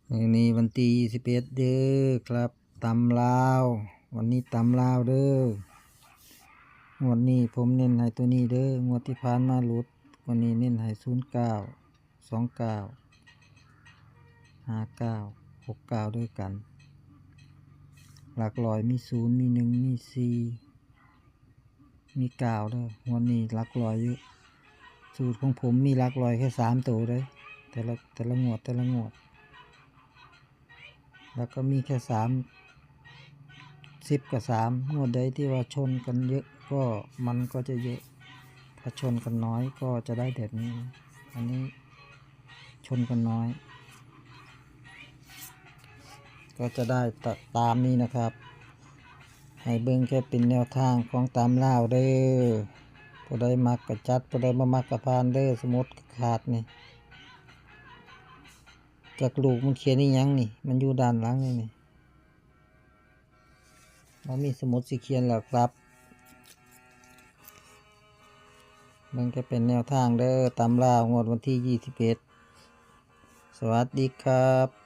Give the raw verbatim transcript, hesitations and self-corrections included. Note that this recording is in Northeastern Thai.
มื้อนี้วันที่ยี่สิบเอ็ดเด้อครับ ตำลาว วันนี้ตำลาวเด้อ งวดนี้ผมเน้นให้ตัวนี้เด้อ งวดที่ผ่านมาหลุด วันนี้เน้นให้ศูนย์เก้า สองเก้า ห้าเก้า หกเก้า ด้วยกัน หลักร้อยมีศูนย์ มีหนึ่ง มีสี่ มีเก้าเด้อ งวดนี้หลักร้อยเยอะ สูตรของผมมีหลักร้อยแค่สามตัวเด้อ แต่ละ แต่ละงวด แต่ละงวด แล้วก็มีแค่สาม สิบกับสาม งวดใดที่ว่าชนกันเยอะก็มันก็จะเยอะ ถ้าชนกันน้อยก็จะได้แบบนี้ อันนี้ชนกันน้อย ก็จะได้ตะ- ตามนี้นะครับ ให้เบิ่งแค่เป็นแนวทางของตำลาวเด้อ ผู้ใดมักก็จัด ผู้ใดบ่มักก็ผ่านเด้อ สมุดขาดนี่ จักลูกมันเขียนอีหยังนี่ มันอยู่ด้านหลังนี่นี่ บ่มีสมุดสิเขียนแล้วครับ มันก็เป็นแนวทางเด้อ ตำลาว งวดวันที่ยี่สิบเอ็ด สวัสดีครับ